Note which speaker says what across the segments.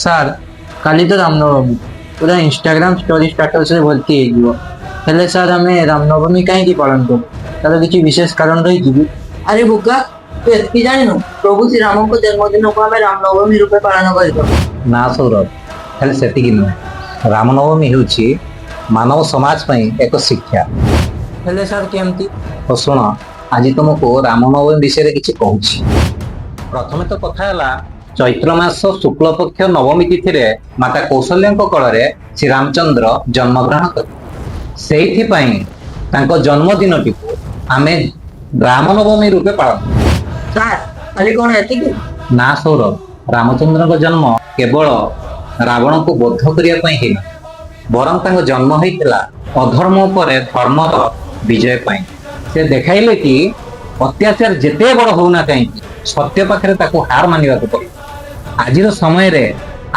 Speaker 1: Sir, କାଲି ତ ରାମନବମୀ, ପୁରା ଇନଷ୍ଟାଗ୍ରାମ ଷ୍ଟୋରି ଷ୍ଟାଟସରେ ଭର୍ତ୍ତି ହେଇଯିବ। ହେଲେ ସାର୍, ଆମେ ରାମନବମୀ କାହିଁକି ପାଳନ କରୁ? ତାର କିଛି ବିଶେଷ କାରଣ ରହିଛି କି?
Speaker 2: ଆରେ ବୋକା, ତୁ ଏତିକି ଜାଣିନୁ? ପ୍ରଭୁ ଶ୍ରୀରାମଙ୍କ ଜନ୍ମଦିନକୁ ଆମେ ରାମନବମୀ ରୂପେ ପାଳନ କରିଥାଉ।
Speaker 3: ନା ସୌରଭ, ଖାଲି ସେତିକି ନୁହେଁ, ରାମନବମୀ ହେଉଛି ମାନବ ସମାଜ ପାଇଁ ଏକ ଶିକ୍ଷା।
Speaker 1: ହେଲେ ସାର୍, କେମିତି?
Speaker 3: ତ ଶୁଣ, ଆଜି ତୁମକୁ ରାମନବମୀ ବିଷୟରେ କିଛି କହୁଛି। ପ୍ରଥମେ ତ କଥା ହେଲା, ଚୈତ୍ର ମାସ ଶୁକ୍ଳ ପକ୍ଷ ନବମୀ ତିଥିରେ ମାତା କୌଶଲ୍ୟାଙ୍କ କୋଳରେ ଶ୍ରୀରାମଚନ୍ଦ୍ର ଜନ୍ମଗ୍ରହଣ କଲେ। ସେଇଥିପାଇଁ ତାଙ୍କ ଜନ୍ମଦିନଟିକୁ ଆମେ ରାମନବମୀ ରୂପେ ପାଳନ କରୁ।
Speaker 2: ସାର୍, ଖାଲି କଣ ଏତିକି?
Speaker 3: ନା ସୌରଭ, ରାମଚନ୍ଦ୍ରଙ୍କ ଜନ୍ମ କେବଳ ରାବଣକୁ ବଧ କରିବା ପାଇଁ ହେଇନ, ବରଂ ତାଙ୍କ ଜନ୍ମ ହେଇଥିଲା ଅଧର୍ମ ଉପରେ ଧର୍ମର ବିଜୟ ପାଇଁ। ସେ ଦେଖାଇଲେ କି ଅତ୍ୟାଚାର ଯେତେ ବଡ ହଉନା କାହିଁକି, ସତ୍ୟ ପାଖରେ ତାକୁ ହାର ମାନିବାକୁ ପଡିବ। ଆଜିର ସମୟରେ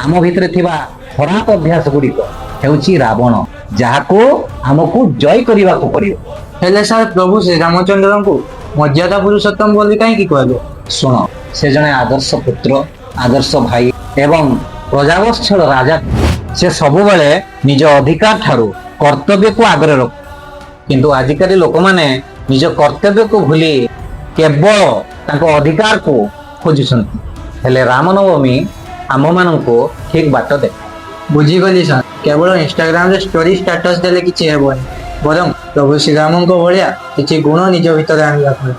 Speaker 3: ଆମ ଭିତରେ ଥିବା ଖରାପ ଅଭ୍ୟାସ ଗୁଡିକ ହେଉଛି ରାବଣ, ଯାହାକୁ ଆମକୁ ଜୟ କରିବାକୁ ପଡିବ।
Speaker 1: ହେଲେ ସାର୍, ପ୍ରଭୁ ଶ୍ରୀରାମଚନ୍ଦ୍ରଙ୍କୁ ମର୍ଯ୍ୟାଦା ପୁରୁଷୋତ୍ତମ ବୋଲି କାହିଁକି କୁହାଯାଏ?
Speaker 3: ଶୁଣ, ସେ ଜଣେ ଆଦର୍ଶ ପୁତ୍ର, ଆଦର୍ଶ ଭାଇ ଏବଂ ପ୍ରଜାବତ୍ସଳ ରାଜା। ସେ ସବୁବେଳେ ନିଜ ଅଧିକାର ଠାରୁ କର୍ତ୍ତବ୍ୟକୁ ଆଗରେ ରଖ। କିନ୍ତୁ ଆଜିକାଲି ଲୋକମାନେ ନିଜ କର୍ତ୍ତବ୍ୟକୁ ଭୁଲି କେବଳ ତାଙ୍କ ଅଧିକାରକୁ ଖୋଜୁଛନ୍ତି। ହେଲେ ରାମନବମୀ ଆମମାନଙ୍କୁ ଠିକ ବାଟ ଦେଖାଏ।
Speaker 1: ବୁଝିଗଲି ସାର୍। କେବଳ ଇନଷ୍ଟାଗ୍ରାମରେ ଷ୍ଟୋରି ଷ୍ଟାଟସ ଦେଲେ କିଛି ହେବନି, ବରଂ ପ୍ରଭୁ ଶ୍ରୀରାମଙ୍କ ଭଳିଆ କିଛି ଗୁଣ ନିଜ ଭିତରେ ଆଣିବାକୁ ହେବ।